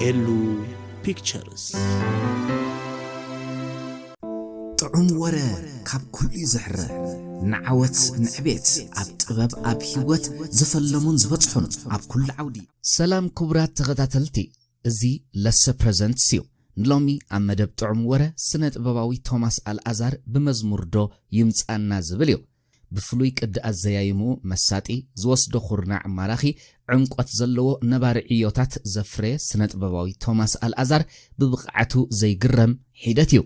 ኤሉ ፒክቸርስ። ጥዑም ወረ ካብ ኩሉ እዩ ዘሕረ። ንዓወት ንዕቤት ኣብ ጥበብ ኣብ ህይወት ዝፈለሙን ዝበጽሑን ኣብ ኩሉ ዓውዲ። ሰላም ክቡራት ተኸታተልቲ፣ እዚ ለሰ ፕረዘንትስ እዩ። ንሎሚ ኣብ መደብ ጥዑም ወረ ስነ ጥበባዊ ቶማስ ኣልኣዛር ብመዝሙር ዶ ይምጻና ዝብል እዩ። ብፍሉይ ቅዲ ኣዘያይምኡ መሳጢ፣ ዝወስዶ ኩርናዕ ማራኺ፣ ዕምቆት ዘለዎ ነባሪ ዕዮታት ዘፍረየ ስነ ጥበባዊ ቶማስ ኣልኣዛር ብብቕዓቱ ዘይግረም ሒደት እዩ።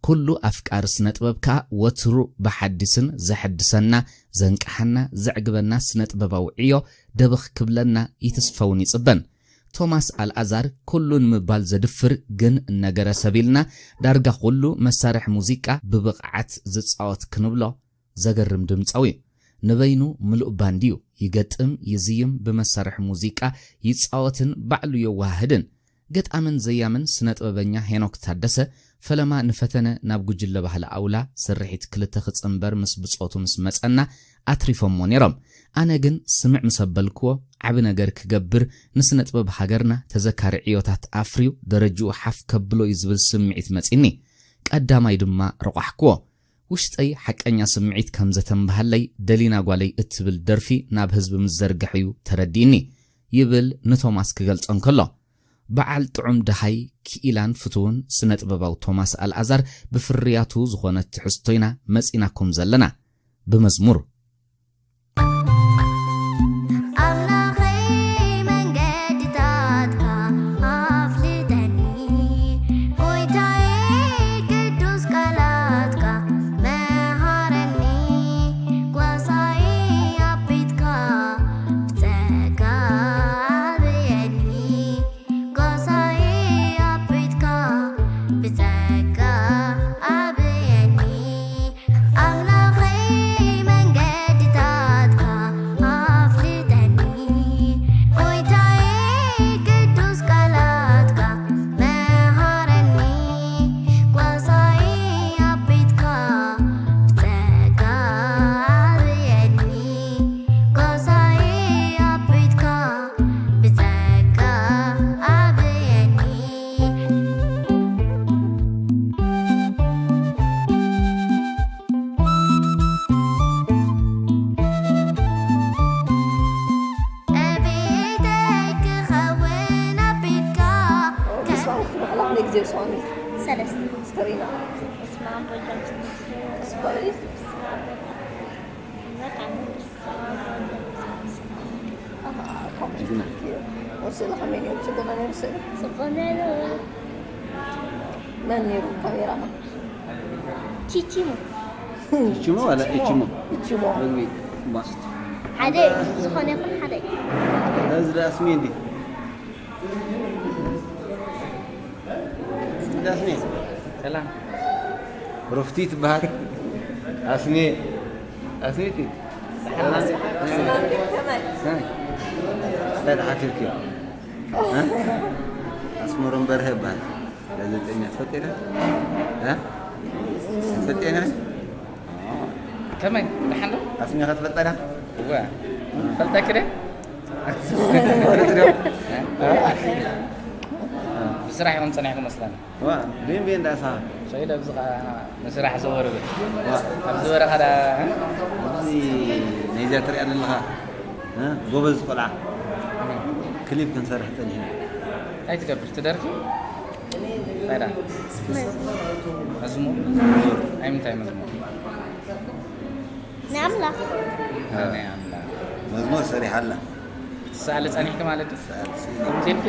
ኩሉ ኣፍቃሪ ስነ ጥበብ ከኣ ወትሩ ብሓዲስን ዘሐድሰና፣ ዘንቅሓና፣ ዘዕግበና ስነ ጥበባዊ ዕዮ ደበኽ ክብለና ይትስፈውን ይጽበን። ቶማስ ኣልኣዛር ኩሉ ንምባል ዘድፍር ግን ነገረ ሰብ ኢልና ዳርጋ ኩሉ መሳርሒ ሙዚቃ ብብቕዓት ዝጻወት ክንብሎ ዘገርም ድምጻዊ እዩ። ንበይኑ ምሉእ ባንድ እዩ። ይገጥም፣ ይዝይም፣ ብመሳርሒ ሙዚቃ ይጻወትን ባዕሉ የወሃህድን። ገጣምን ዘያምን ስነ ጥበበኛ ሄኖክ ታደሰ ፈለማ ንፈተነ ናብ ጉጅለ ባህሊ ኣውላ ስርሒት ክልተ ክጽንበር ምስ ብጾቱ ምስ መጸና ኣትሪፎሞ ነይሮም። ኣነ ግን ስምዕ ምስ ኣበልክዎ ዓቢ ነገር ክገብር ንስነ ጥበብ ሃገርና ተዘካሪ ዕዮታት ኣፍርዩ ደረጅኡ ሓፍ ከብሎ እዩ ዝብል ስምዒት መጺኒ። ቀዳማይ ድማ ረቋሕክዎ። ውሽጠይ ሓቀኛ ስምዒት ከም ዘተንብሃለይ ደሊና ጓለይ እትብል ደርፊ ናብ ህዝቢ ምስ ዘርግሐ እዩ ተረዲእኒ ይብል ንቶማስ ክገልጾ እንከሎ። በዓል ጥዑም ደሃይ ክኢላን ፍቱውን ስነ ጥበባዊ ቶማስ ኣልኣዛር ብፍርያቱ ዝኾነት ትሕዝቶ ኢና መጺናኩም ዘለና። ብመዝሙር። ኣምላኸይ መንገድታትካ ኣፍልጠኒ፣ ጎይታየ ቅዱስ ቃላትካ መሃረኒ፣ ጓሳየ ኣብ ቤትካ ብጸጋ ኣብየኒ። ጓሳየ ኣብ ቤትካ ብጸጋ ኣብየኒ። ኣምላኸይ መንገድታትካ ኣፍልጠኒ። ጎይታየ ቅዱስ ቃላትካ መሃረኒ። ጓሳየ ኣብ ቤትካ ብጸጋ ኣብየኒ። ጓሳየ ኣብ ቤትካ ብጸጋ ኣብየኒ። ዕቤተይ ክኸውን ኣብ ቤትካ። ንስኻ ብዓላ ክንደይ ግዜ ወሰኸኒ? ሰለስተ። ስከሪና። በስመ ኣብ ወወልድ ወመንፈስ ቅዱስ። ስኮሪ። በጣም ደስ። ኣሃ፣ ካብ ጅግና። ወስእላ ከመይ ነይሩ? ጽቡቕ ነይሩ ስእሊ? ጽቡቕ ነይሩ። መን ነይሩ ካሜራማን? ቺቺሞ። ቺቺሞ ዋላ ኢቺሞ? ኢቺሞ። መግቢ። ባ። ሓደ ዝኾነ ይኹን ሓደ። እዚ ደኣ ስሜ እንዲ? እዚ ደኣ ስሜ? ሰላም። ሩፍቲ ትበሃል። ኣስሜ። ኣስሜቲ። ሰላም። እንታይ ተሓፊርኪ? እ? ኣስመሮም በርሀ ይበሃል። ጋዜጠኛ ትፈልጢ ዶ? እ? ትፈልጢ ዶ? ከመይ? ደሓን ዶ? ኣስሚኻ ትፈልጣ ዶ? እወ። ፈልጠኪ ዶ? ትፈልጢ ዶ? እ? ብስራሕ ኢኹም ጸኒሕኩም መስለኒ። ዋ፣ ቤን ቤን ዳሳ። ሰይድ ኣብዚ ኸዓ ንስራሕ ዘወር ብል። ዋ። ኣብዚ በረኻ ዳ-፣ እዚ ናይዛ ትሪኣ ዘለኻ፣ እ? ጎበዝ ቆልዓ። ክሊፕ ክንሰርሕ ጸኒሕና። እንታይ ትገብር? ትደርፊ? እንታይ ዳ? መዝሙር? ናይ ምንታይ መዝሙር? ናይ ኣምላኽ። እ፣ ናይ ኣምላኽ። መዝሙር ሰሪሓ ኣላ። ክትሰኣሊ ጸኒሕኪ ማለት እዩ? ሰኣሊ። ከምዚ ኢልኪ?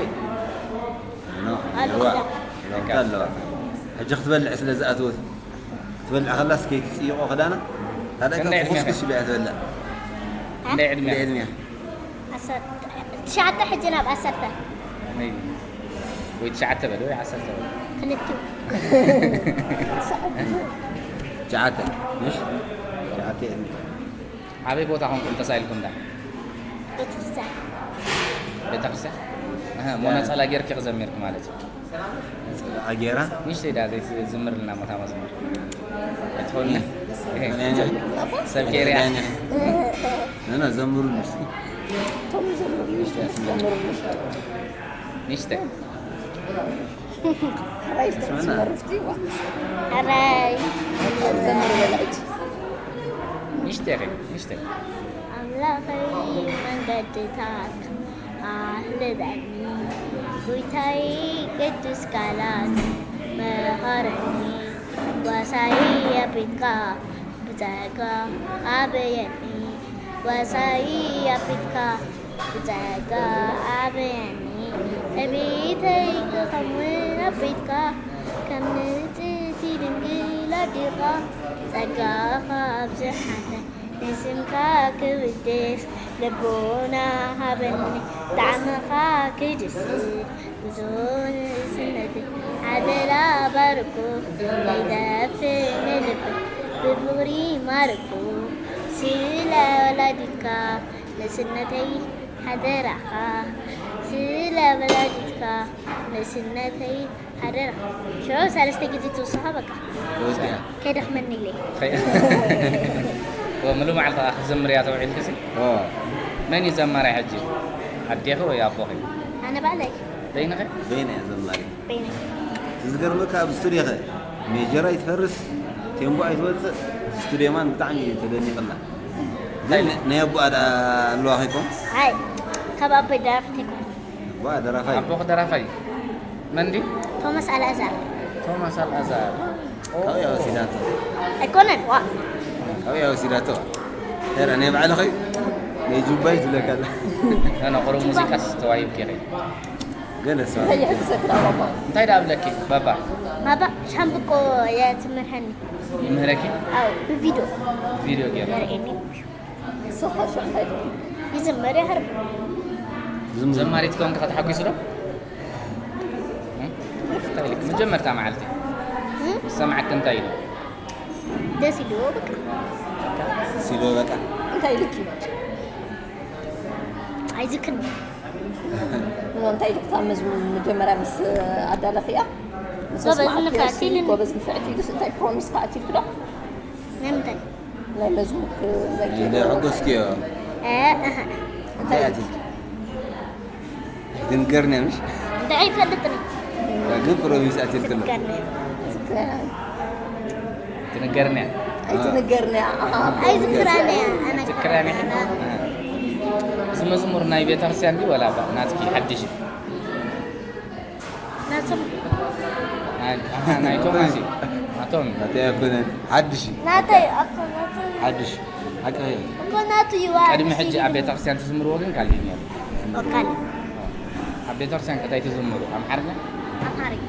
ኖ፣ ኣለዋ። ኣለዋ። ሕጂ ክትበልዕ ስለ ዝኣተወት፣ ክትበልዕ ከላስ ከይትጽይቖ ክዳና፣ ካልኣይ ክንደይ ካብ ዕድሜ ኩስኩስ ኢኻ? ኢላ እያ ትበልዕ። ክንደይ ዕድሜ? ክንደይ ዕድሜ? ዓሰርተ፣ ትሽዓተ ሕጂ ናብ ዓሰርተ። ነይ። ወይ ትሽዓተ በል ወይ ዓሰርተ በል። ክልቲኡ። ትሽዓተ፣ ምሽ? ትሽዓተ ዕድሜ። ኣበይ ቦታ ኮንኩም ተሳኢልኩም ዳ? ቤተክርስትያን። ቤተክርስትያን? ኣሀ፣ እሞ ነጸላ ጌርኪ ክዘሚርኪ ማለት እዩ። ኣጌራ ንእሽተይ ዳ ዘይትዝምርልና ሞታ መዝሙር ኣይትኾንና። ሰብ ኬርያ። ዘምሩሉ እስኪ። ንእሽተይ። ሕራይ ዝተመርፍቲ ዋ። ሕራይ ዘምሩ በላች። ንእሽተይ ኸ ንእሽተይ። ኣምላኸይ መንገድታትካ ኣሕልለኒ፣ ጎይታይ ቅዱስ ቃላት መሃረኒ። ጓሳይ ኣብ ቤትካ ብጸጋ ኣበየኒ፣ ጓሳይ ኣብ ቤትካ ብጸጋ ኣበየኒ። እቤተይ ክኸውን ኣብ ቤትካ፣ ከም ንጽሕቲ ድንግል ኣዴኻ፣ ጸጋኻ ኣብዝሓለይ። ንስምካ ክውድስ ልቦና ሃበኒ፣ ጣዕምኻ ክድስስ ብዙ ንእስነተይ። ሓደራ ባርኮ፣ ከይደፍእ ንልበይ ብፍቕሪ ማርኮ። ስለ ወላዲትካ ንእስነተይ ሓደራኻ፣ ስለ ወላዲትካ ንእስነተይ ሓደራ። ሽዑ ሰለስተ ግዜ ትውስኻ በቃ። ወዲያ። ከይደኽመኒ ኢለ። ኸይ-፣ ኦ፣ ምሉእ መዓልቲ ኸዓ ክትዘምር እያ ተውዒልክሲ? ኦ። መን እዩ ዘማሪ ሕጂ? ኣዴኺ ወይ ኣቦኺ? ኣነ ባዕለይ። በይንኺ? በይነ እየ ዘማሪ። በይነ። እቲ ዝገርመካ ኣብ ስቱዲዮ ኸ ሜጀር ኣይትፈርስ፣ ቴምቦ ኣይትወፅእ፣ ስቱዲዮ ማን ብጣዕሚ እዩ ተደኒቕላ። ግን ናይ ኣቦኣ ደኣ ኣለዋ ኸይኮን? ኣይ፣ ካብ ኣቦይ ደራፊት ኣይኮንኩን። ዋ፣ ደራፋይ። ኣቦኺ ደራፋይ እዩ። መን ድዩ? ቶማስ ኣልኣዛር። ቶማስ ኣልኣዛር። ኦ። ካበይ ወሲዳቶ? ኣይኮነን፣ ዋ። ካበይ ወሲዳቶ? ተረ ናይ ባዕልኺ ናይ ጁባይ ትብለካ ኣላ። ኖ፣ ኖ፣ ቁሩብ ጁባ። ሙዚቃስ ተዋሂብኪ ኢኺ። ገለ ሰብ። እንታይ ይሕግዘካ ባባ? እንታይ ደኣ ኣብለኪ ባባ? ባባ ሻምብቆ እየ ትምህርኒ። ይምህረኪ? ኣው፣ ብቪድዮ። ቪድዮ ገይሩ። የርእየኒ። ንስኻ ሸቕ እንታይ ትብል? ይዝመር ይሃርም። ዝም- ዘማሪት ኮንካ ተሓጒሱ ዶ? እ? እንታይ ኢልክ? መጀመርታ መዓልቲ? እ? ዝሰማዓክ እንታይ ኢሉ? ደስ ኢልዎ በቃ። ደስ ኢልዎ በቃ። እንታይ ኢልኪ? ኣይዝክርን። እሞ እንታይ ኢልክ? እታ መዝሙር መጀመርያ ምስ ኣዳለኽያ? ምስ ጎበዝ ኣስማዓክያ ንፍዕቲ እስኪ ኢሉኒ። ጎበዝ ንፍዕቲ ኢሉስ እንታይ ፕሮሚስ ከኣ ኣትዩልክ ዶ? ናይ ምንታይ? ናይ መዝሙር ክ-፣ ናይ እንደ ኪቦርድ። ሕጎስክዮ። እ፣ እህ። እንታይ ኣትልኪ? ኣይትንገርንያ ምሽ? እንታይ ኣይፈልጥን። ግን ፕሮሚስ ኣትልክሎ። ትንገርንያ። ትንገርንያ። ኣይትንገርንያ። ኣሃ። ኣይዝክራንያ። ትክራንያ። እዚ መዝሙር ናይ ቤተክርስትያን ድዩ ወላ ባ-፣ ናትኪ ሓድሽ? ናቶም። ናይ፣ ኣሃ፣ ናይቶም ኣዚ። ናቶም። ናተይ ኣይኮነን። ሓድሽ እዩ። ናተይ እኮ ናተይ። ሓድሽ። ሓቂ እዩ። እኮ ናቱ እዩ፣ ዋ፣ ቅድሚ ሕጂ ኣብ ቤተክርስትያን ትዝምርዎ ግን ካልእ እዩ ነይሩ። ኦ፣ ካልእ። ኣብ ቤተክርስትያን ከ እንታይ ትዝምሩ? ኣምሓርኛ? ኣምሓርኛ።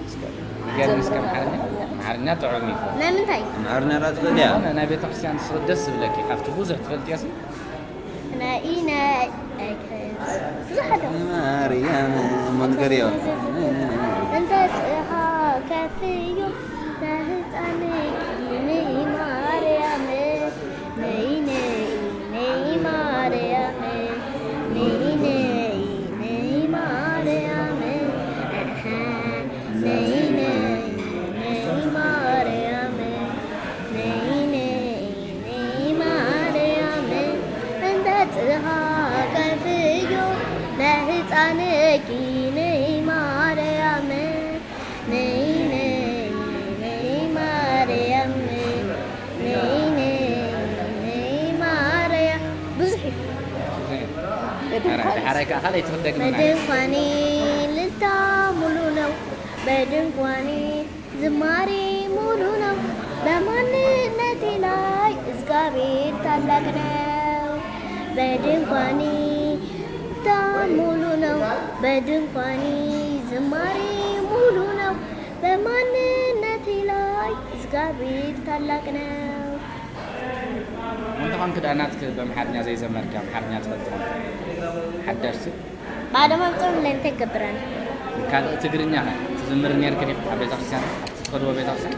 እስከ ንገርኒ እስከ ኣምሓርኛ። ኣምሓርኛ ጥዑም እዩ። ናይ ምንታይ? ኣምሓርኛ ዳ ትኽእሊ እያ? ዝኾነ ናይ ቤተክርስትያን ስለ ደስ ዝብለኪ፣ ካብቲ ብዙሕ ትፈልጥዮ ሲ? ናይ፣ ናይ፣ ኣይከ-፣ ብዙሕ ኣሎ። ማርያም እሞ ንገርዮ። እንተ ጽኻ ከፍዮ ናይ ህፃንኪ ነይ ማርያም፣ ነይ፣ ነይ፣ ነይ ማርያም፣ ነይ፣ ነይ፣ ነይ ማርያም፣ ኣሃ፣ ነይ፣ ነይ፣ ነይ ማርያም፣ ነይ፣ ነይ፣ ነይ ማርያም፣ እንተ ጽኻ ከፍዮ ናይ ህፃንኪ ነይ ማርያም፣ ነይ፣ ነይ፣ ነይ ማርያም፣ ነይ፣ ነይ፣ ነይ ማርያም። ብዙሕ እዩ። ኧረ፣ ደሓራይ ከኣ ካልኣይ ትኽደግምና። በድንኳኒ ልልታ ሙሉ ነው፣ በድንኳኒ ዝማሬ ሙሉ ነው። በማንነቴ ላይ እግዚአብሔር ታላቅ ነው። በድንኳኔ ልልታ ሙሉ ነው። በድንኳኔ ዝማሬ ሙሉ ነው። በማንነቴ ላይ እግዚአብሔር ታላቅ ነው። እንተኾንክ ደኣ ናትክ በምሓርኛ ዘይዘመርክ ኣምሓርኛ ትፈልጥ ኾንክ? ሓዳሽ ሲ? ባዕሎም ኣምፅኦም እንታይ ይገብረና? ካልእ ትግርኛ ኸ ትዝምሪ ነይርክን ኢኹም ኣብ ቤተክርስትያን? ኣብቲ ትኸድዎ ቤተክርስትያን?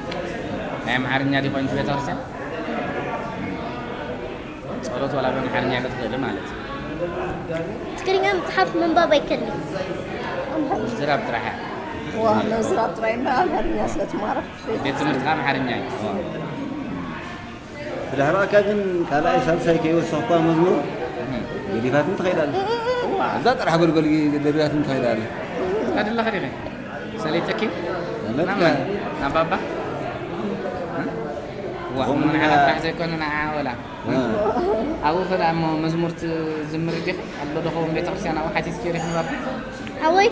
ናይ ኣምሓርኛ ድዩ ኮይኑ እቲ ቤተክርስትያን? ጸሎት ዋላ በምሓርኛ ክትኽእሊ ማለት እዩ። ትግርኛ መጽሓፍ ምንባብ ኣይከልን። ምዝራብ ጥራሕ እያ። ዋ፣ መዝራብ ጥራይ እምበር ኣምሓርኛ ስለ ትማረኽ። ቤት ትምህርቲ ኣምሓርኛ እዩ። ብድሕራካ ግን ካልኣይ ሳልሳይ ከይወሰኽኳ መዝሙር ገዲፋትን ትኸይድ ኣለ። እዛ ጥራሕ ጎልጎል ገዲፋትን ትኸይድ ኣለ። ትኸድ ኣለኻ ዲኺ? ሰለይተኪ? ሰለይትካ? ናብ መን? ናብ ባባ? ዋ፣ እሞ ንዓኻ ጥራሕ ዘይኮነ ንዓ ወላ? ኣብኡ ኸ ደኣ እሞ መዝሙር ትዝምሪ ዲኺ? ኣሎ ዶ ኸውን ቤተክርስትያን ኣብኡ ሓቲትኪ ዲኺ ንባባ? ኣወይ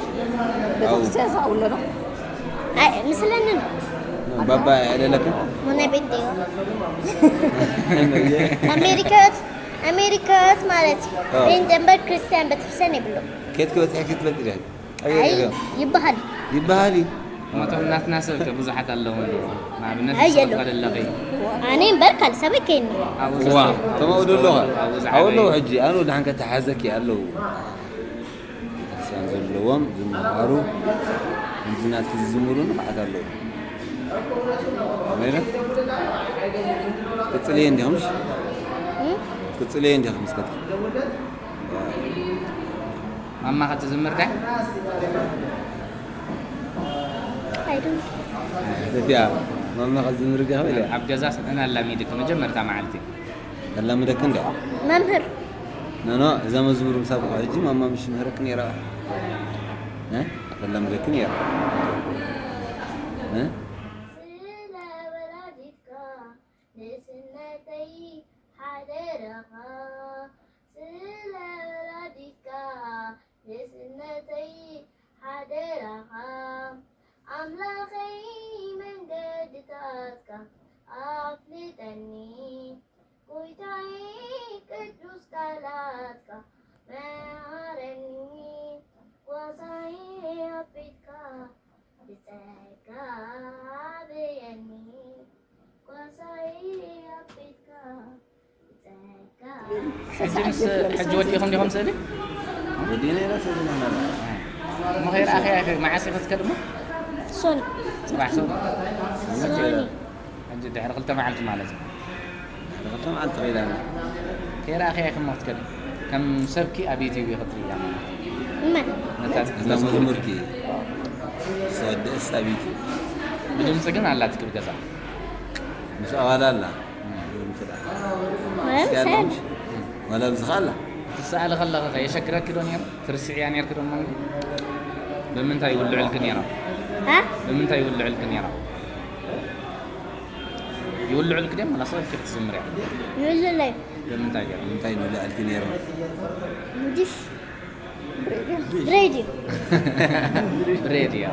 ቤተክርስትያን ሳብ ኣሎ ዶ? ኣይ ምስለንን ባባ ያለለክ ሞና ቤት ዲዮ ኣሜሪካት ኣሜሪካት ማለት አዎ። ፔንት እምበር ክርስቲያን ቤተክርስትያን የብሎም። ከየት ክበፅሐ ክትፈልጥ ዲኻ? ኣይ ይበሃል። ይበሃል እዩ። እሞቶም ናትና ሰብ ከ ብዙሓት ኣለዉ እንዶ ንኣብነት ኣይ ንስኺ የለዉ። ትኸዲ ኣለኺ ኣነ እምበር ካልእ ሰብ ኣይከይኒ። ኣብኡ ዋ ዝኸዱ- ተማኡ ኣብኡ ደለኻ ዝኸዱ- ኣብኡ ኣበለዉ ዝዓበዩ ሕጂ ኣነ ወድሓን ከተሓዘኪ ኣለዉ። ቤተክርስትያን ዘለዎም ዝመሃሩ ከምዚ ናትኪ ዝዝምሩ ንፍዓት ኣለዉ። ነይረ ቅፅልየ እንዲኹምሽ ቅፅልየ እንዲኹም እስከትኪ ማማ ክትዝምር ዳይ ኣይዶን እቲኣ ማማ ከዝምር ዲኻ ኢለ ኣብ ገዛስ መን ኣላሚድክ መጀመርታ መዓልቲ? ተላምደክ እንዲ መምህር ኖኖ እዛ መዝሙር ምሳብ ሕጂ ማማ ምሽ ምህረክ ነይራ እ? ተላምደክ ነይራ እ? ስለ ወላዲትካ ንእስነተይ ሓደራኻ፣ ስለ ወላዲትካ ንእስነተይ ሓደራኻ፣ ኣምላኸይ መንገድታትካ ኣፍልጠኒ፣ ጎይታዬ ቅዱስ ቃላትካ መሃረኒ፣ ጓሳዬ ኣብ ቤትካ ብጸጋ ኣበየኒ፣ ጓሳዬ ኣብ ቤትካ ብጸጋ ሕጂ ምስ ሕጂ ወዲኹም ዲኹም ስእሊ? ወዲና ኢና ሰብና እሞ ከይረኣኸ መዓስ ኢኺ ትከድ እሞ? ሶኒ ጽባሕ ሰው ሶኒ ሕጂ ድሕሪ ክልተ መዓልቲ ማለት እዩ። ክልተ መዓልቲ ከይዳና ከይረኣኸ ኢኺ እሞ ክትከድ ከም ሰብኪ ኣብ ዩቲዩብ ኢኺ ትርእያ ማለት እዩ። እመን ነታ እዛ መዝሙርኪ ሰወደስ ኣብ ዩቲዩብ ብድምፂ ግን ኣላትኪ ብገዛ ምስ ኣባላ ኣላ ድምፂ ደኣ ማለት እስኪ ሳይል ኣለምሽ ዋላ ብዝኻ ኣላ ትሰኣሊ ከለኺ ከ የሸግረኪ ዶ ነይሩ? ትርስዕያ ነይርኪ ዶ እሞ? ብምንታይ ይውልዑልኪ ነይሮም? እ? ብምንታይ ይውልዑልኪ ነይሮም? ይውልዑልኪ ድዮም ዋላ ሰብ ክትዝምርያ? ይውልለይ ብምንታይ ገይሮም? እንታይ ንብልዐልኪ ነይሩ ዲሽ ብሬድዮ ብሬድዮ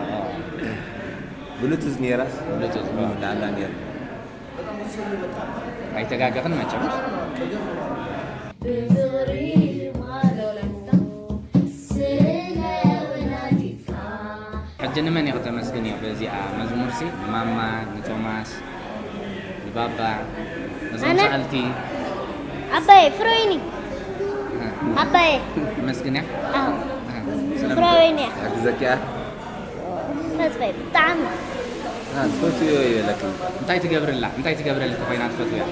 ብሉቱዝ ነይራስ ብሉቱዝ ዳዕላ ነይሩ ኣይተጋገኽን መቸም ብፍቕሪ ማለለካ ስለ ወላዲትካ ሕጂ ንመን ኢኺ ተመስግንዮ በዚኣ መዝሙርሲ ንማማ ንቶማስ ንባባ ነዞም ኣነ? ሰኣልቲ ዓባየ ፍሮይኒ ዓባየ መስግንያ ኣዎ ፍሮይኒ ሕግዘኪያ ፈትፈይ ብጣዕሚ ትፈትዮ ይበለኪ እንታይ ትገብርላ እንታይ ትገብረልኪ ኮይና ትፈትውያ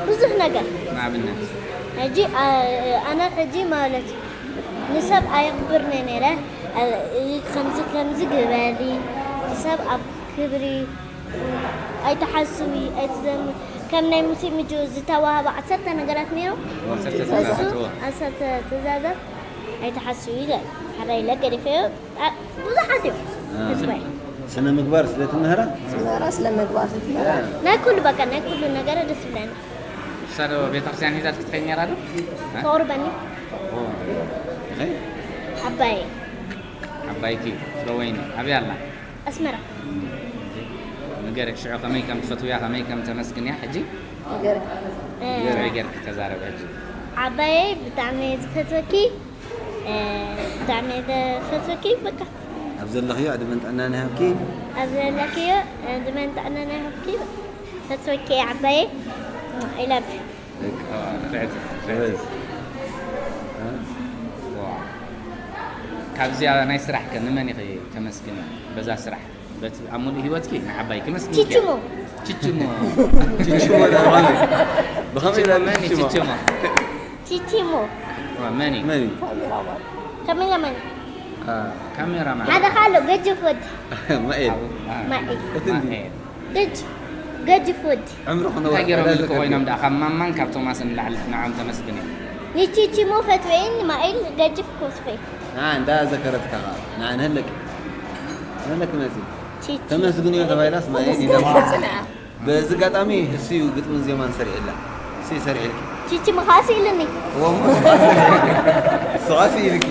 ብዙሕ ነገር ንኣብነት ሕጂ ኣነ ሕጂ ማለት ንሰብ ኣየኽብርኒ ነይረ ከምዚ ከምዚ ግበሪ ንሰብ ኣብ ክብሪ ኣይትሓስዊ ኣይትዘሚ ከም ናይ ሙሴ ምጆ ዝተዋህበ ዓሰርተ ነገራት ነይሩ እሱ ዓሰርተ ትእዛዛት ኣይትሓስዊ ይላል ሓራይ ኢለ ገዲፈዮ ብዙሓት እዮም ህዝባይ ስነ ምግባር ስለ ትምህራ ስመራ ስለ ምግባር ናይ ኩሉ በቃ ናይ ኩሉ ነገር ደስ ይብለኒ ሳዶ ቤተክርስትያን ሒዛት ክትኸይ ነራ ዶ ተቑርበኒ ይኸይ ዓባይ ዓባይቲ ፍረወይኒ ኣበይ ኣላ ኣስመራ ንገረ ሽዑ ከመይ ከም ትፈትውያ ከመይ ከም ተመስግንያ ሕጂ ነገር እ፣ ሽዑ ገርኪ ተዛረብ ሕጂ ዓባየይ ብጣዕሚ እየ ዝፈትወኪ እ፣ ብጣዕሚ እየ ዝፈትወኪ በቃ ኣብ ዘለኽዮ ዕድመን ጥዕናን ይሃብኪ ኣብ ዘለክዮ ዕድመን ጥዕናን ይሃብኪ ፈትወኪ እየ ዓባየይ I love you በቃ ፍዕት ጎበዝ ካብዚኣ ናይ ስራሕ ከ ንመን ኢኺ ተመስግንያ በዛ ስራሕ በቲ ኣብ ሙሉእ ህይወትኪ ንዓባይ ክመስግን ቺችሞ ችችሞ ችችሞ ዳ ብኸመይ ብኸመይ ችችሞ ዳ መን እዩ ችችሞ ችችሞ ቺቺሞ መን እዩ መን እዩ ካሜራማን ካሜራማን። ሓደ ካልእ ገጅፍ ወዲ። ማኤል። ማኤል። እቲ እንዲ ገጅ ገጅፍ ወዲ። ዕምሩ እንታይ ክነውሕ ገይሮም ዕዳ ይልኩ ዘከብድ። ኮይኖም ደኣ ካብ ማማን ካብ ቶማስን ንላዕሊ ንዓም ተመስግን እየ። ንቺቺሞ ፈትወይን ማኤል ገጅፍ ኮስፈይ። ንዓ እንዳ ዘከረትካ ኸዓ ንዓ ንህለኪ ንህለኪ መፂ ቺቺ። ተመስግንዮ ተባሂላስ ማኤል ይደማ። በዚ ኣጋጣሚ እሱ እዩ ግጥምን ዜማን ሰሪዕላ። እሱ እዩ ሰሪዕልኪ። ቺቺ ምኻስ ኢልኒ። እወ እሞ እሱ ኻስ ኢልኪ።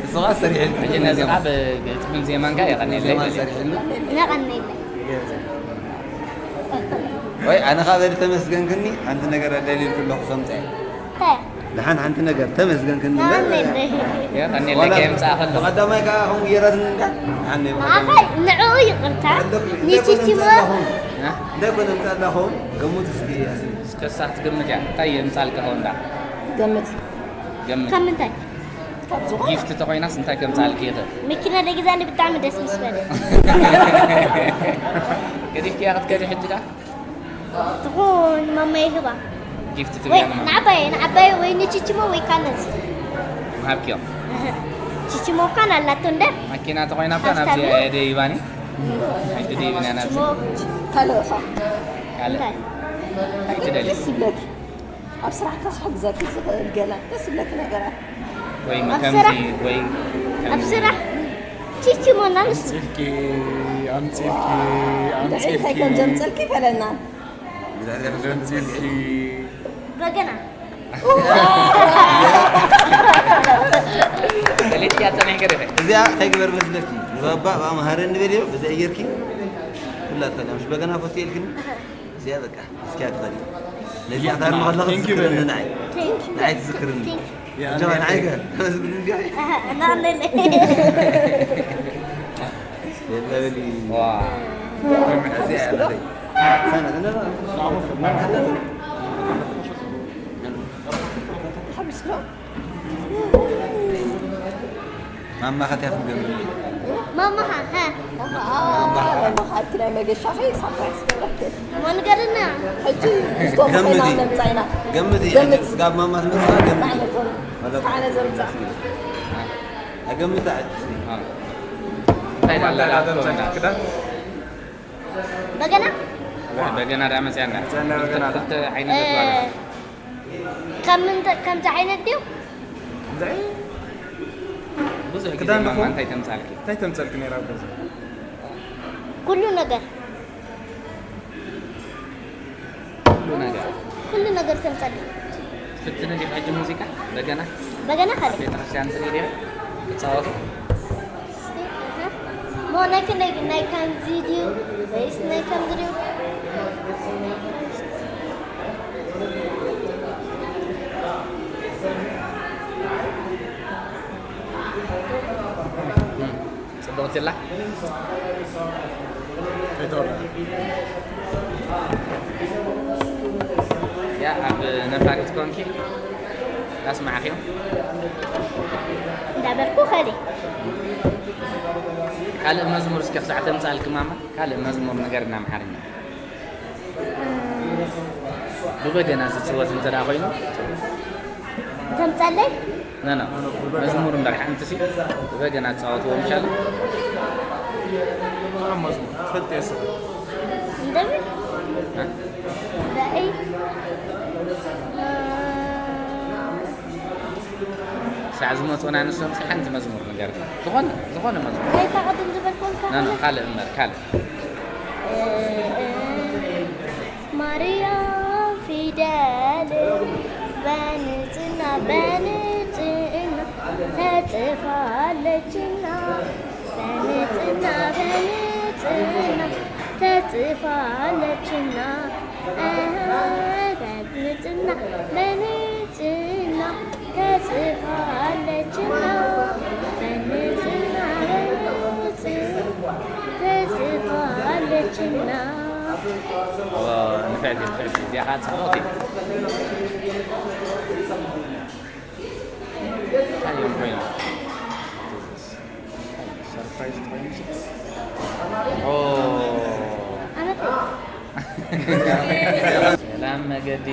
እሱ ኻስ ሰሪዕልኪ። ሕጂ ነዚ ኸዓ ብግጥምን ዜማን ከ የቐንየለይ። ዜማን ሰሪዕልና። ነቐነይለ። ወይ ኣነ ኸዓ በሊ ተመስገንክኒ ሓንቲ ነገር ኣዳልየልኪ ኣለኹ ሰምፀ። እንታይ? ደሓን ሓንቲ ነገር ተመስገንክኒ እምበር። ነቐነይለ። የቐንየለይ ዋላ ከየምፅኣ ከሎ። ብቐዳማይ ከዓ ከምኡ ገይራትኒ እንዳ። ደሓን ነይ ብቐዳማይ። ንዓኸይ ንዕኡ ይቕርታ። ኣለኹ። እንታይ ኮነ ንቺሞ። ምፅእ ኣለኹም? እ? እንታይ ኮነ ምፅእ ኣለኹም? ገምቱ እስኪ ኣስሚ። እስከ እሳ ክትግምት እያ። እንታይ የምፃልካ ኸው እንዳ? ገምት። ገምት። ካብ ምንታይ? ካብ ዝኾነ። ጊፍት ተኾይናስ እንታይ ከምፃልኪ ይኽእል? መኪና ደጊዛኒ ብጣዕሚ ደስ ምስ በለ። ገዲፍክያ ክትከዲ ሕጂ ደኣ? ትኹን ማማ ይህባ። ጊፍት ወይ ትብልያ ንማማ። ንዓባየ ንዓባየ ወይ ንቺቺሞ ወይ ካነዝ። ምሃብክዮ። እህ። ቺቺሞ ካን ኣላቶ እንደ ማኪና ተኾይና እኳ ናብዚ ሃብታም። ኣየ ደይባኒ። ኣይትደይብና ናብዚ። ቺቺሞ ካልእ ኸ? ካልእ እንታይ? እንታይ ትደሊ? ደስ ይብለኪ። ኣብ ስራሕካ ክሕግዘኪ ዝኽእል ገለ ደስ ይብለኪ ነገራት። ወይ ኣብ ከምዚ ስራሕ? ወይ ኣብ ከምዚ። ስራሕ ቺቺሞ ናንስ ኣምፂልኪ ኣምፂልኪ እንታይ ኣምፂልኪ ከም ዘምፀልኪ ይፈለና። ዘምፂልኪ በገና። ገሊጽ እያ ጸኒሕኪ ዲኺ? እዚኣ ከይግበር መስለኪ ንባባ ኣብኣ መሃረኒ በልዮ በዚኣ ጌርኪ ኩላ ተኸዲ ምሽ በገና ፈትየልክኒ እዚኣ በቃ እስኪያ ትኸዲ ነዚኣ ታርሚ ከለኺ ትዝክረኒ ንዓይ ንዓይ ትዝክርኒ ጀባ ንዓይ ከ ተመስግን እንዲያ ናለለ የለበሊ ዋ እዚኣ እያ ናተይ ሰነ እነ ሓሚስሎ ማማ ኸትያ ክትገብር ማማኻ ሀ ማማኻ እቲ ናይ መገሻኺ ሳፕራይዝ ገብረኪ መንገድና ሕጂ ምስቶም ኮይና ገምቲ መምፃ ኢና ገምቲ ገምቲ። ስጋብ ማማ ትመፅኣ ገምቲ ኣነ ዘምፃ ኣገምታ እንታይ ዳላ ዳላ ክዳ በገና በገና ዳ መፅያና መፅያና በገና ዳ። ክልተ ዓይነት ኣለዋ ከም ምንተ- ከምዚ ዓይነት ድዩ ብዙሕ ግዜ ክዳን ማማ ዲኹም? እንታይ ተምፃልኪ እንታይ ተምፀልኪ ነይራ ኣብ ገዛ ኩሉ ነገር ኩሉ ነገር ኩሉ ነገር ተምፀልኪ ትፍትኒ ዲኺ ሕጂ ሙዚቃ በገና በገና ካልእ ቤተክርስትያን ትሪ ዲኺ ትፃወቱ ሞ ናይ ክንደይ ግን ናይ ከምዚ ድዩ ወይስ ናይ ከምዚ ድዩ ፅብቕቲ ኣላ ከይተወራ ያ ኣብ ነፋሪት ኮንኪ ዳስማዕኺ እንዳበልኩ ከደ ካልእ መዝሙር እስኪ ክሳዕ ተምፃልኪ ማማ ካልእ መዝሙር ንገርና ኣምሓርኛ ብበገና ዝፅወት እንተ ደኣ ኮይኑ ተምፀለይ ና ና መዝሙር እምበር ሓንቲ ሲ ብበገና ትፃወትዎ ምሻል መዝሙር ትፈልጥ የስብ እንደምን ዳይ ሳዕ ዝመፁና ንሶም ሓንቲ መዝሙር ንገርና ዝኾነ ዝኾነ መዝሙር ናይ ተቐድም ዝበልኮንካ ና ና ካልእ እምበር ካልእ ማርያም ፊደል በንጽህና በንጽህና ተጽፋለችና በንጽህና በንጽህና ተጽፋለችና በንጽህና በንጽህና ተጽፋለችና በንጽህና በንጽህና ተጽፋለችና ንፍዕቲ ንፍዕቲ እዚኣ ከዓ ፅቡቕቲ እንታይ እዮም ኮይኖም ሰርፕራይዝ ትኾይኑ ኣመት ሰላም መገዲ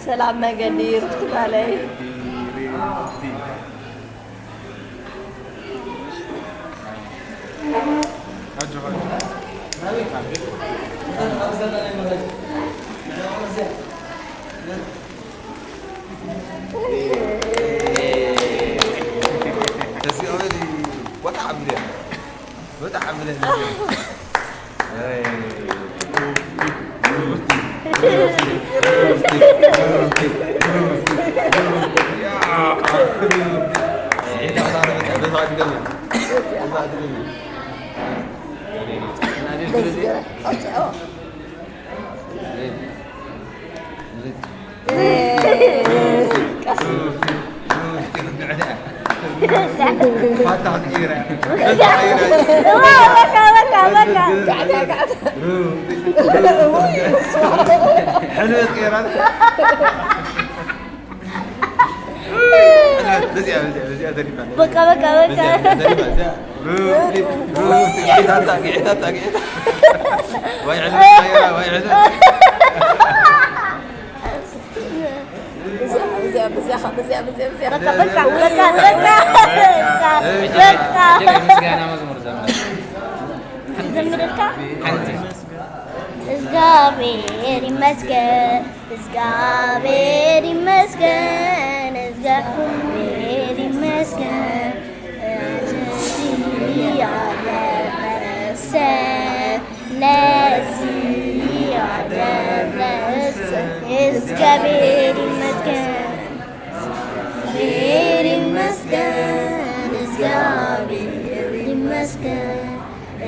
ሰላም መገዲ ሩፍቲ ጓለይ ሩፍቲ። ኣጆኻ፣ ኣጆኻ። እዚኦም ወጣ ኣብልያ፣ ወጣ ኣብልያ። በቃ፣ በቃ፣ በቃ። በቃ፣ በቃ፣ በቃ፣ በቃ፣ በቃ። ምስጋና መዝሙር ዘምር። ዘምርልካ? ሓንቲ። እግዚኣብሔር ይመስገን፣ እግዚኣብሔር ይመስገን፣ እግዚኣብሔር ይመስገን። ለዚህ ያደረሰን፣ ለዚህ ያደረሰን። እግዚአብሔር ይመስገን፣ እግዚአብሔር ይመስገን፣ እግዚአብሔር ይመስገን፣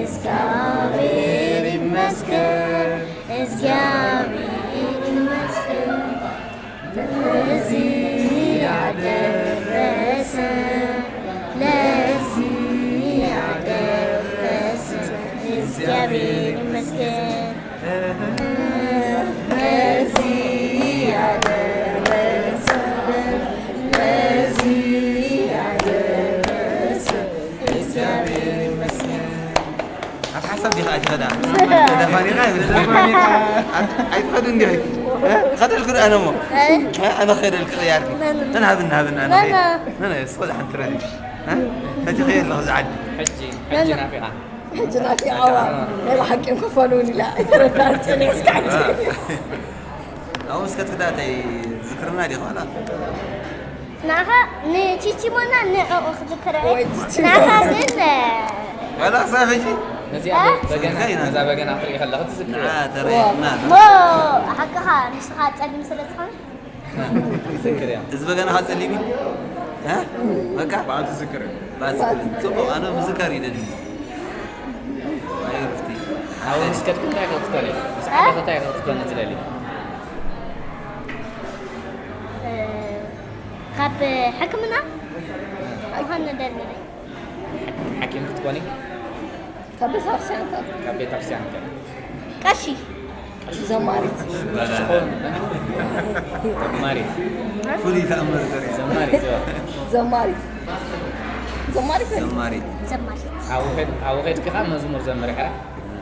እግዚአብሔር ይመስገን፣ እግዚአብሔር ይመስገን። ለዚህ ያደረሰን፣ ለዚህ ያደረሰን እግዚአብሔር ይመስገን። ለዚህ ያደረሰን፣ ለዚህ ያደረሰን እግዚአብሔር ይመስገን። ኣብ ሓሳብ ዲኻ ኣይትኸዳ? ተደፋኒኻ ይብል። ኣይትኸዱ እንዲኺ። እ? ኸደልኩ ዶ ኣነ እሞ? እ? እ? ኣነ ኸደልኩ ኸያርኩ። ነን ሃብን ሃብን ኣነ ኸይድ። ነን። ነን፣ እሱ ኸዳ ሓንቲ ረድሽ። እ? ፈቲኸዮ ኣለኹ ዝዓዲ። ሕጂ፣ ሕጂ ናፊቓ። ሕጂ ናፊቓ ዋ። ናይ ብሓቂ እዮም ከፈሉን ኢላ። ኣይተረዳእን ጽኒሕ እስካዕ ሕጂ። ኣብኡ እስከ ትዳተይ ዝክርና ዲኻ ዋላ? ንኣኻ ንቺቺሞና ንዕኡ ክዝክሮ እየ። ወይ ቺቺሞ። ንኣኻ ግን፣ እ፣ ዋላ ክሳብ ሕጂ? ነዚኣ እ? በገና፣ ስልካ ኢና። ነዛ በገና ክትርኢ ከለኺ ትዝክሪ። ንዓ ተረየትና። ሞ ሓቅኻ ንስኻ ጸሊም ስለ ዝኾነ። ትዝክር እያ። እዚ በገና ኸኣ ጸሊም እዩ? እ? በቃ? በዓል ትዝክር እያ። በዓል ትዝክር። ጽቡቕ፣ ኣነ ምዝካር ይደሊ። ኣይ፣ ሩፍቲ። ኣብኡ ምስ ከድኪ እንታይ ክትኮኒ? ምስ ዓበኺ እንታይ ክትኮኒ ትደሊ? እ፣ ካብ ሕክምና ምዃን ንደሊ። ሓኪም ክትኮኒ? ካብ ቤተክርስትያን ከ? ካብ ቤተክርስትያን ከ? ቀሺ። ዘማሪት። ዘማሪት። ፍሉይ ተኣምር ዘርኢ። ዘማሪት፣ እዋ። ዘማሪት። ዘማሪት ነኝ። ዘማሪት። ዘማሪት። ዘማሪት። ኣብኡ ኸድ-፣ ኣብኡ ኸድኪ ኸዓ መዝሙር ዘምሪ ሕራ።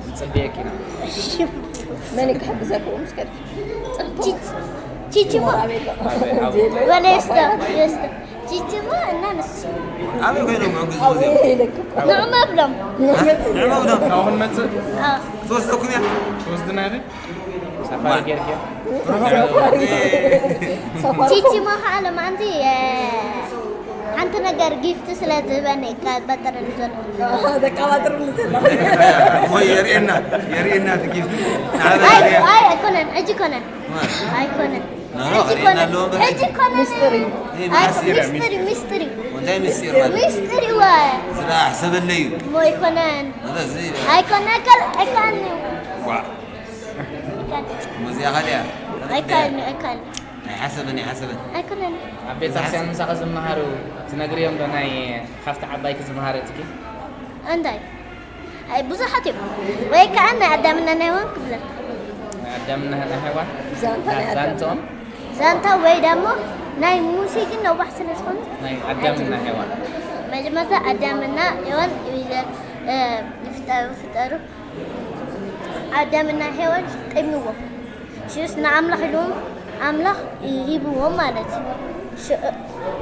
ንጽበየኪ ኢና። እሺ። መን እዩ ክሕግዘኩም ምስ ከድኪ? ጽቡቕ። ቺ-፣ ቺቺሞ። ኣበይ ኣሎ? ኣበይ፣ ኣብኡ። ወለ የስተ፣ የስተ። ጂጂማ እና ንሱ። ኣበይ ኮይኖም ይሕግዙ ኣበይ እዚኦም? ኢለክ እኮ። ንዑ መብሎም። ንዑ መብሎም። ንዑ ክንመጽእ? ኣዎ። ክትወስደኩም እያ? ትወስድና ኢኺ? ሳፋሪ ጌርኪ? ሳፋሪ። ሳፋሪ። ጂጂማ ከዓ ለማንቲ፣ እ፣ ሓንቲ ነገር ጊፍት ስለ ዝህበኒ ይቀባጥረሉ ዘሎ። ደቃባጥርሉ ዘሎ። እሞ የርእየና፣ የርእየና እቲ ጊፍት። ኣይ፣ ኣይ፣ ኣይኮነን፣ ሕጂ ኣይኮነን። ማ? ኣይኮነን። ኖ፣ ኖ፣ ሕጂ ከርእየና ኮነ። ኣለዎ እምበር። ሕጂ ኮነ። ሚስጥር እዩ። ይሄ ኣይ፣ ሚስጥር እዩ። ሚስጥር እዩ፣ ሚስጥር እዩ። እንታይ ሚስጥር ማለት? ሚስጥር እዩ። ስራሕ ሰበለዩ። ሞ ኣይኮነን። ስለዚ ኣይኮነ፣ ኣይከል-፣ ኣይከኣልን እዩ። ዋ። ኣይከኣልን። ሙዚያ ካልያ። ኣይከኣልን፣ ኣይከኣልን። ኣይሓሰበን፣ ኣይሓሰበን። ኣይኮነን። ኣብ ቤተክርስትያን ምሳኺ ዝመሃሩ ትነግርዮም ዶ ናይ ካብቲ ዓባይኪ ዝመሃረትኪ? እንታይ? ኣይ፣ ብዙሓት እዮም። ወይ ከዓ ናይ ኣዳምና ናይ ሄዋን ክብለካ። ናይ ኣዳምና ናይ ሄዋን? ዛንታ ናይ ኣዳም። ዛንትኦም? ዛንታ ወይ ደሞ ናይ ሙሴ ግን ነዋሕ ስለ ዝኾኑ ናይ ኣዳምና ሄዋን። መጀመርታ ኣዳምና ሄዋን ይፍጠሩ፣ ፍጠሩ። ኣዳምና ሄዋን ቅድሚዎም። ሽስ ንኣምላኽ ኢልዎም፣ ኣምላኽ ሂብዎም ማለት እዩ። ሽ-፣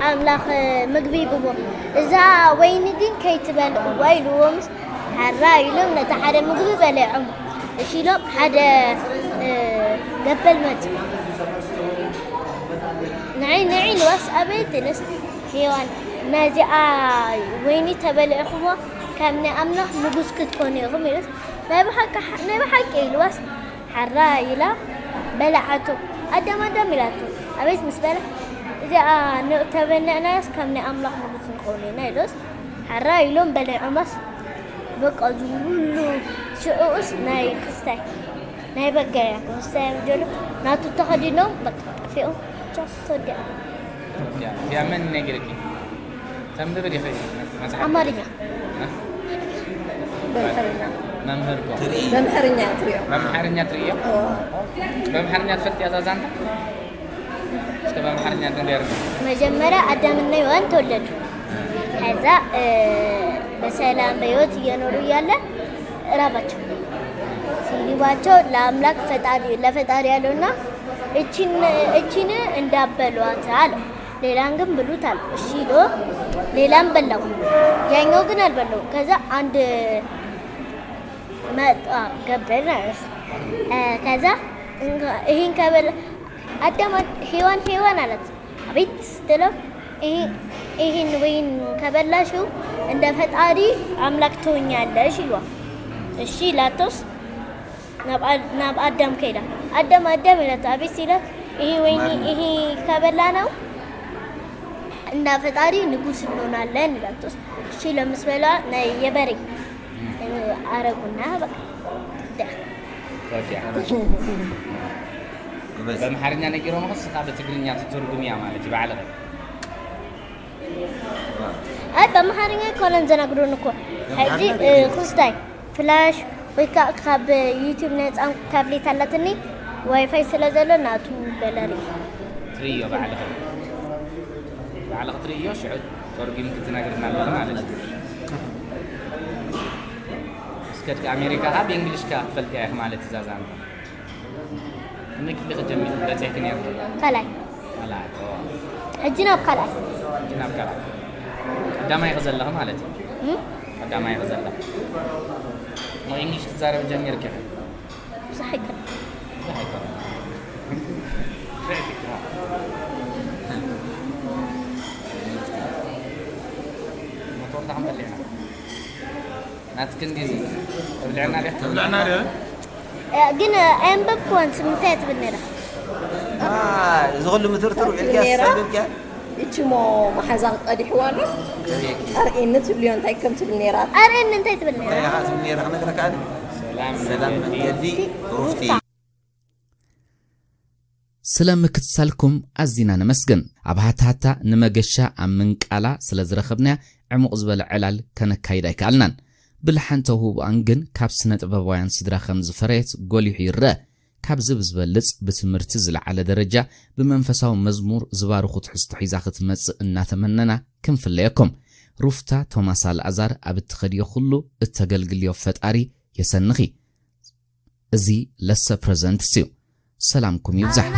ኣምላኽ ምግቢ ሂብዎም። እዛ ወይኒ ግን ከይትበልዕዋ ኢልዎም። ሓራ ኢሎም ነቲ ሓደ ምግቢ በሊዖም። እሺ ኢሎም ሓደ ገበል መጽ ንዒ ንዒ ኢልዋስ ኣቤት ኢልስ ሄዋን ነዚኣ ወይኒ ተበሊዕኹሞ ካብ ናይ ኣምላኽ ንጉስ ክትኮኑ ኢኹም ኢልስ ናይ ብሓቂ ኢልዋስ ሓራ ኢላ በላዓቶ። ኣዳም ኣዳም ኢላቶ ኣቤት ምስ በላ እዚኣ ንተበልዕናያስ ከም ናይ ኣምላኽ ንጉስ ንኸውን ኢና ኢሎስ ሓራ ኢሎም በሊዖማስ በቃ ዝብሉ ሽዑኡስ ናይ ክስታይ ናይ በጋያ ክስታይ ጀሎ ናቱ ተኸዲኖም በቃ ጠፊኦም ቻስ ተወዲያ። እዚኣ መን ነጊርኪ? ተንብቢ ዲኺ መጽሓፍ? ኣማርኛ መምህር እኮ በምሕርኛ ትሪኦ በምሓርኛ ትርእዮ? በምሓርኛ ትፈልጥያ እዛ ዛንታ? እስከ በምሓርኛ ንገርኒ። መጀመሪያ አዳምና ሔዋን ተወለዱ። ከዛ በሰላም በህይወት እየኖሩ እያለ ራባቸው ሲሊባቸው ለአምላክ ፈጣሪ ለፈጣሪ ያለውና እቺን እንዳበሏት አለ። ሌላን ግን ብሉት አለ። እሺ ዶ ሌላን በላው። ያኛው ግን አልበላው። ከዛ አንድ መጣ ገበል ማለት ነው። ከዛ ይህን ከበላ አዳም ሔዋን ሔዋን አላት። አቤት ስትለው ይህን ወይን ከበላሽው እንደ ፈጣሪ አምላክ ትሆኛለሽ ይሏል። እሺ ላቶስ ናብ አዳም ከይዳ አዳም አዳም ይላት። አቤት ሲላት ይሄ ወይኒ ይሄ ከበላ ነው እና ፈጣሪ ንጉስ እንሆናለን ይላቶስ። እሺ ለምስበላ ናይ የበሬ አረጉና በቃ በምሓርኛ ነጊሮም ንስኻ ብትግርኛ ትትርጉም እያ ማለት እዩ ባዕልኻ። አይ በምሓርኛ ኣይኮነን ዘናግሩን እኮ ሕጂ ክስታይ ፍላሽ ወይ ከዓ ካብ ዩቲብ ናይ ህፃን ታብሌት ኣላትኒ ዋይፋይ ስለ ዘሎ ናቱ በለሪ ትርእዮ ባዕልኻ ባዕልኻ ትርእዮ ሽዑ ተርጉምኪ ትነግርና ኣለኻ ማለት እዩ። እስከ ድቂ ኣሜሪካ ካብ እንግሊሽ ከ ክትፈልጥያ ኢኺ ማለት እዩ ዛዛንታ መክፍሊ ክጀምር በፂሕኪ ነርኪ ካልኣይ ካልኣይ ሕጂ ናብ ካልኣይ ሕጂ ናብ ካልኣይ ቀዳማይ ኢኺ ዘለኺ ማለት እዩ ቀዳማይ ኢኺ ዘለኺ ሞ እንግሊሽ ክትዛረቢ ጀሚርኪ ኢኺ ብዙሕ ኣይኮነ ናትክን ግዜ ተብልዐና ዲኻ? ተብልዐና ዲኻ? ግን ኣየንበብክዋን ስምንታይ ትብል ነራ እዚ ኩሉ ምትርትር ውዒልካ ሰብብካ እችሞ መሓዛ ቀዲሕዋ ኣሎ ኣርእኒ ትብልዮ እንታይ ከም ትብል ነራ ኣርእኒ እንታይ ትብል ነራ እንታይ ኢኻ ትብል ነራ ክነግረካ ኣነ ሰላም ሰላም መንገዲ ሩፍቲ ስለ ምክትታልኩም ኣዚና ነመስግን። ኣብ ሃታሃታ ንመገሻ ኣብ ምንቃላ ስለ ዝረኸብናያ ዕሙቕ ዝበለ ዕላል ከነካይድ ኣይከኣልናን። ብልሓን ተውህቦኣን ግን ካብ ስነ ጥበባውያን ስድራ ከም ዝፈረየት ጎሊሑ ይረአ። ካብዚ ብዝበልጽ ብትምህርቲ ዝለዓለ ደረጃ ብመንፈሳዊ መዝሙር ዝባርኹ ትሕዝቶ ሒዛ ክትመጽእ እናተመነና ክንፍለየኩም። ሩፍታ ቶማስ ኣልኣዛር ኣብ እትኸድዮ ኩሉ እተገልግልዮ ፈጣሪ የሰንኺ። እዚ ለሰ ፕረዘንትስ እዩ። ሰላምኩም ይብዛሕ።